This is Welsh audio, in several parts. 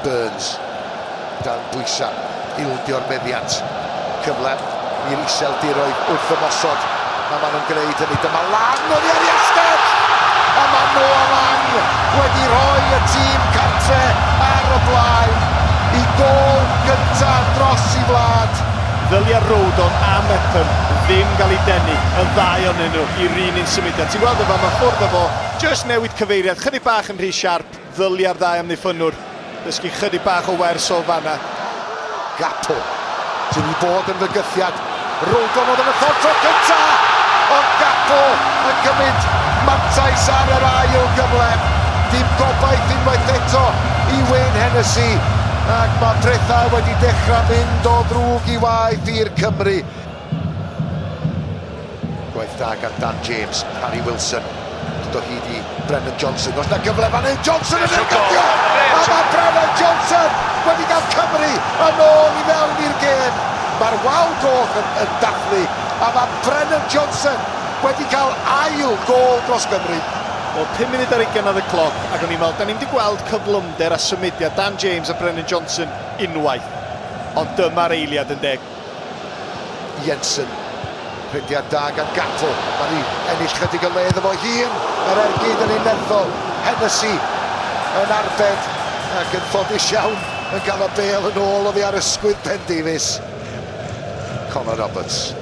Burns dan bwysau, ildio'r meddiant. Cyfle i'r Iseldiroedd wrth ymosod, a maen nhw'n gwneud hynny. Dyma Lang oddi ar ei asgell! A mae Noah Lang wedi rhoi y tîm cartre ar y blaen i gôl gyntaf dros i wlad. Ddylia Rodon a Mepham ddim gael eu denu, y ddau onyn nhw, i'r un un symudiad. Ti'n gweld yn fama, ffwrdd â fo, jyst newid cyfeiriad, chydig bach yn rhy siarp. Ddylia'r ddau amddiffynnwr ddysgu chydig bach o wers o fan'na. Gakpo sydd wedi bod yn fygythiad. Rodon oedd yn y ffordd tro cynta, ond Gakpo yn cymryd mantais ar yr ail gyfle. Dim gobaith unwaith eto i Wayne Hennessey, ac mae pethau wedi dechrau mynd o ddrwg i waeth i'r Cymry. Gwaith da gan Dan James, Harry Wilson, dod o hyd i Brennan Johnson. Os na gyfle fan hyn, Johnson yn ergydio! A mae Brennan Johnson wedi cael Cymru yn ôl i fewn i'r gêm. Mae'r wal goch yn, yn dathlu, a mae Brennan Johnson wedi cael ail gôl dros Gymru. Wel, 5 munud ar ugain ar y cloc, ac o'n i'n meddwl, da ni'n mynd i gweld cyflymder a symudiad Dan James a Brennan Johnson unwaith. Ond dyma'r eiliad yn deg. Jensen. Rhediad da gan Gakpo. Mae hi ennill chydig o le iddo fo hun. Yr ergyd yn un nerthol. Hennessy yn arbed ac yn ffodus iawn yn cael y bêl yn ôl oddi ar ysgwydd Ben Davies. Connor Roberts.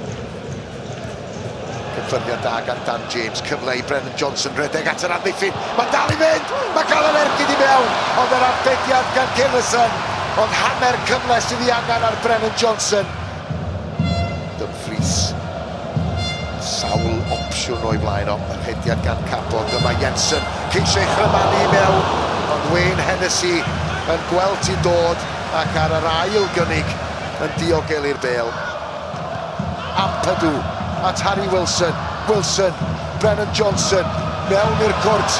Cyffyrddiad da gan Dan James. Cyfle i Brennan Johnson redeg at yr amddiffyn. Mae'n dal i fynd! Mae'n cael yr ergyd i mewn! Ond yr arbediad gan Cillessen. Ond hanner cyfle sydd ei angen ar Brennan Johnson. Dumfries. Sawl opsiwn o'i flaen o. Yr hediad gan Capo. Dyma Jensen. Ceisio ei chrymanu i mewn. Ond Wayne Hennessy yn gweld ti'n dod ac ar yr ail gynnig yn diogelu'r bêl. Ampadu at Harry Wilson, Wilson, Brennan Johnson, mewn i'r cwrt,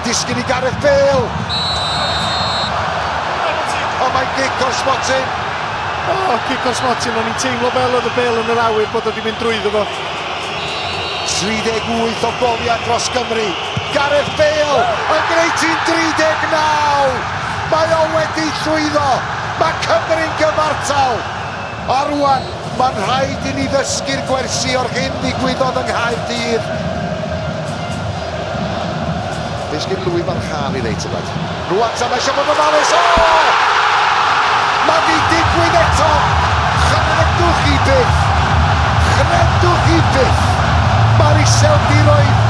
disgyn i Gareth Bale! Ond mae'n gic o'r smotyn! O, oh, gic o'r smotyn, o'n i'n teimlo fel oedd y bêl yn yr awyr bod o wedi mynd drwyddo fo. 38 o goliau dros Gymru. Gareth Bale yn gwneud ti'n 39! Mae o wedi llwyddo! Mae Cymru'n gyfartal! A rwan, mae'n rhaid i ni ddysgu'r gwersi o'r hyn ddigwyddodd yng Nghaerdydd. Be sgyn Louis van Gaal i ddeud tybed? Rwan ta, mae eisiau bod yn ofalus. O! Mae di digwydd eto! Chredwch chi byth! Chredwch chi byth! Mae'r Iseldiroedd